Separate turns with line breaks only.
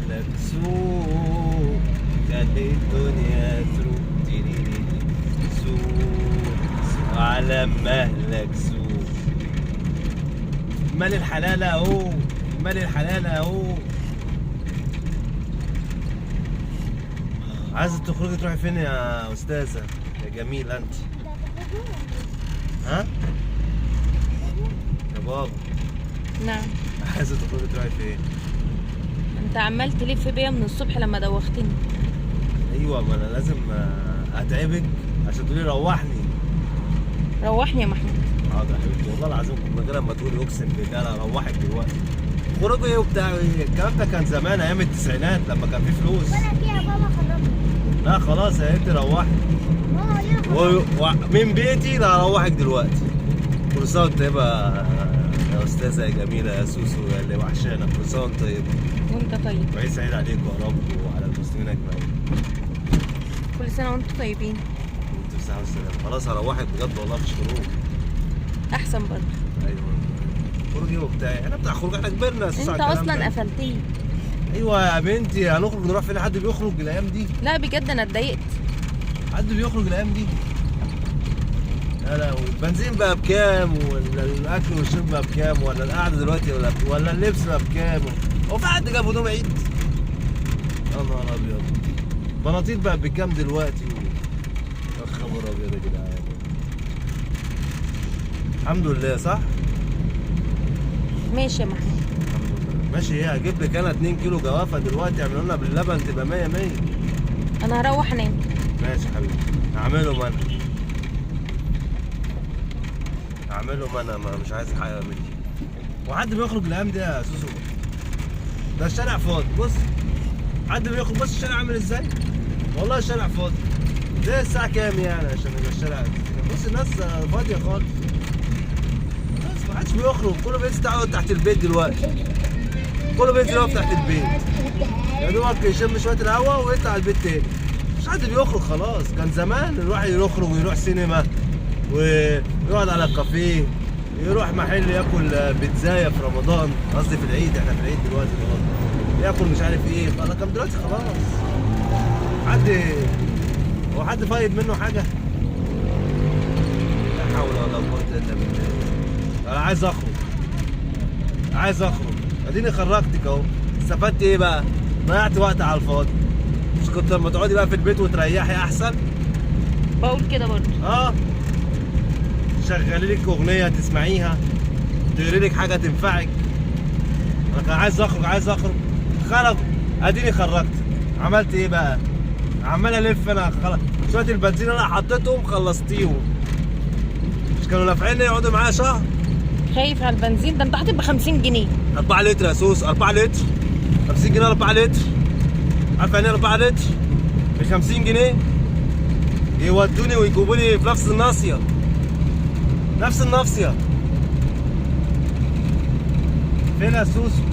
مهلك سوق، خلي الدنيا تروق. تيريريري. سوق سوق على مهلك سوق. مال الحلال اهو، مال الحلال اهو. عايزة تخرجي تروحي فين يا استاذة يا جميلة انت؟ ها؟ يا بابا.
نعم.
عايزة تخرجي تروحي فين؟
انت عمال تلف بيا من الصبح لما دوختني.
ايوه، ما انا لازم اتعبك عشان تقولي روحني.
روحني يا محمود.
حاضر يا حبيبتي، والله العظيم من غير ما تقولي اقسم بالله انا اروحك دلوقتي. خروج ايه وبتاع ايه؟ الكلام ده كان زمان ايام التسعينات لما كان في فلوس.
وانا فيها بابا خرجني.
لا خلاص يا انت روحي.
ماما ليه خرجني؟
من بيتي لا اروحك دلوقتي. كل سنة وانت طيبة يا استاذه يا جميلة يا سوسو يا اللي وحشانا، كل سنة وانت طيبة.
وانت طيب.
وعيد سعيد عليكم يا رب وعلى المسلمين اجمعين.
كل سنة وانتم طيبين.
وانتم بصحة وسلامه. خلاص هروحك بجد والله، مش خروج.
احسن برضه.
ايوه خروج ايه وبتاع، احنا بتاع خروج، احنا كبرنا يا سوسو
انت
على الكلام
اصلا
ده.
قفلتني.
ايوه يا بنتي، هنخرج نروح فين؟ حد بيخرج الايام دي؟
لا بجد انا اتضايقت.
حد بيخرج الايام دي؟ لا لا، والبنزين بقى بكام، ولا الاكل والشرب بقى بكام، ولا القعدة دلوقتي، ولا اللبس بقى بكام؟ هو في حد جاب هدوم عيد؟ يا نهار ابيض، بناطيل بقى بكام دلوقتي؟ يا خبر ابيض يا جدعان. الحمد لله، صح؟
ماشي يا محمود.
الحمد لله ماشي. ايه هجيب لك انا 2 كيلو جوافه دلوقتي اعملوا لنا باللبن تبقى 100 100.
انا هروح انام.
ماشي يا حبيبي، هعملهم انا، هعملهم انا، ما مش عايز حاجة مني. وحد بيخرج الايام دي يا سوسو؟ ده الشارع فاضي، بص حد بيخرج؟ بص الشارع عامل ازاي؟ والله الشارع فاضي. ده الساعة كام يعني عشان يبقى الشارع؟ بص الناس فاضية خالص، الناس ما حدش بيخرج، كله بينزل يقعد تحت البيت دلوقتي، كله بينزل يقف تحت البيت يا دوبك يشم شوية الهوا ويطلع البيت تاني. مش حد بيخرج خلاص. كان زمان الواحد يخرج ويروح سينما ويقعد على كافيه، يروح محل ياكل بيتزايه في رمضان، قصدي في العيد، احنا في العيد دلوقتي خلاص، ياكل مش عارف ايه. خلاص كان دلوقتي خلاص حد، هو حد فايد منه حاجة؟ لا حول ولا قوة الا بالله. انا عايز اخرج، عايز اخرج، اديني خرجتك اهو. استفدت ايه بقى؟ ضيعت وقت على الفاضي. مش كنت لما تقعدي بقى في البيت وتريحي احسن؟
بقول كده برضه.
اه، شغلي لك اغنية تسمعيها، تقري لك حاجة تنفعك. انا كان عايز اخرج، عايز اخرج، خرج، اديني خرجت. عملت ايه بقى؟ عمال الف انا، خلاص شوية البنزين اللي انا حطيتهم خلصتيهم. مش كانوا نافعين يقعدوا معايا شهر؟
خايف على البنزين ده؟ انت حاطط ب 50 جنيه.
4 لتر يا سوس، 4 لتر 50 جنيه، 4 لتر. عارف يعني ايه 4 لتر؟ ب 50 جنيه يودوني ويجيبوني في نفس الناصية، نفس الناصية. فين يا سوسو؟